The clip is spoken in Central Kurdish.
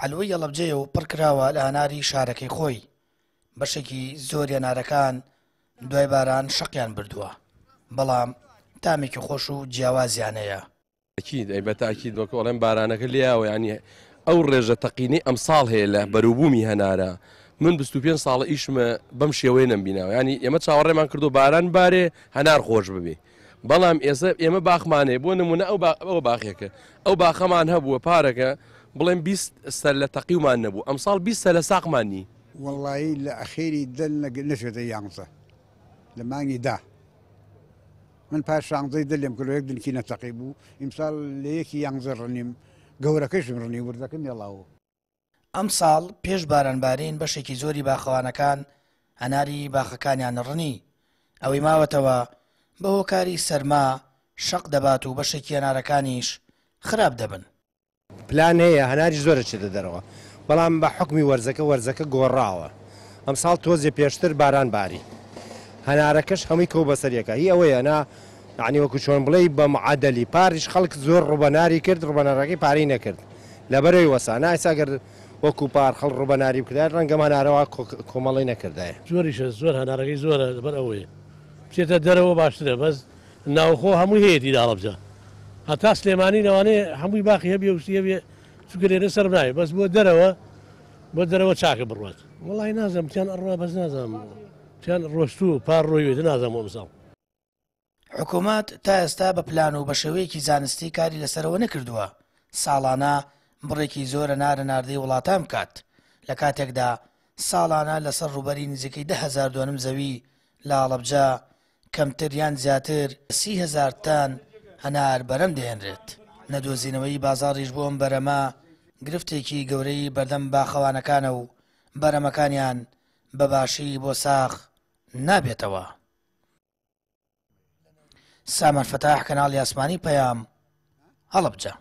عەلوەی هەڵەبجەیە و پڕکراوە لە هەناری شارەکەی خۆی، بەشێکی زۆری هەنارەکان دوای باران شەقیان بردووە، بەڵام تامێکی خۆش و جیاوازیان هەیە. ئەکید ئەی بە تاکید وەکو ئەڵێن بارانەکە لێیاوە یانی ئەو ڕێژە تەقینەی ئەمساڵ هەیە لە بەروبوومی هەنارە من 25 ساڵە ئیشمە بەم شێوەیە نەمبیناوە ینی ئێمە چاوەڕێمان کردو باران بارێ هەنار خۆش ببێ بەڵام ئێستا ئێمە باخمانەیە بۆ نمونە ئەو ئەو باخێکە ئەو باخەمان هەبووە پارەکە بڵێن 20 سەر لە تەقیومان نەبوو ئەمساڵ 20 سەر لە ساقمان نی. وەڵایی لە ئەخیری دە نەچێتە یانزە لە مانگی دا من پار شانزەی دە لێم کردو یەک دنکی نەتەقی بوو ئیمساڵ لە یەکی یانزە ڕنیم گەورەکەشم ڕنی وردەکەم ێڵاوە. ئەمساڵ پێش بارانبارین بەشێکی زۆری باخەوانەکان هەناری باخەکانیان ڕنی، ئەوەی ماوەتەوە بە هۆکاری سەرما شەق دەبات و بەشێکی هەنارەکانیش خراپ دەبن. پلان هەیە هەناریش زۆر ئەچێتە دەرەوە بەڵام بە حوکمی وەرزەکە وەرزەکە گۆڕاوە ئەمساڵ تۆزێ پێشتر باران باری هەنارەکەش هەمووی کەو بەسەر یەکە هی ئەوەیە نا یعنی وەکو چۆن بڵێی بە معەدەلی پاریش خەڵک زۆر ڕوبەناری کرد ڕوبەنارەکەی پارەی نەکرد لەبەرەوەی وەسا نا ئێستا گەر وەکو پار خەڵک ڕوبەناری بکردایە ڕەنگە ئەم هەنارەوە کۆمەڵەی نەکردایە. زۆریشە زۆر هەنارەکەی زۆرە لەبەر ئەوەیە بچێتە دەرەوە باشترە بەس ناوخۆ هەمووی هەیەتی لە هەڵەبجە هەتا سلێمانی لەوانەیە هەمووی باخی هەبێ و شتی هەبێ چونکە لێرە سەرف نابێ بەس بۆ دەرەوە بۆ دەرەوە چاکە بڕوات. وەڵی نازانم تیان ئەڕوا بەس نازانم تیان ڕۆشتوو پار ڕۆیوێت نازانم بۆ ئەمساڵ. حکومەت تا ئێستا بە پلان و بە شێوەیەکی زانستی کاری لەسەرەوە نەکردووە ساڵانە بڕێکی زۆر هەنار هەناردەی وڵاتان بکات، لە کاتێکدا ساڵانە لەسەر ڕووبەری نزیکەی 10,000 دۆنم زەوی لە هەڵەبجە کەمتر یان زیاتر 30,000 تەن هەنار بەرەم دەهێنرێت. نەدۆزینەوەی بازاڕیش بۆ ئەم بەرەمە گرفتێکی گەورەی بەردەم باخەوانەکانە و بەرەمەکانیان بە باشی بۆ ساغ نابێتەوە. سامان فەتاح، کەناڵی ئاسمانی پەیام، هەڵەبجە.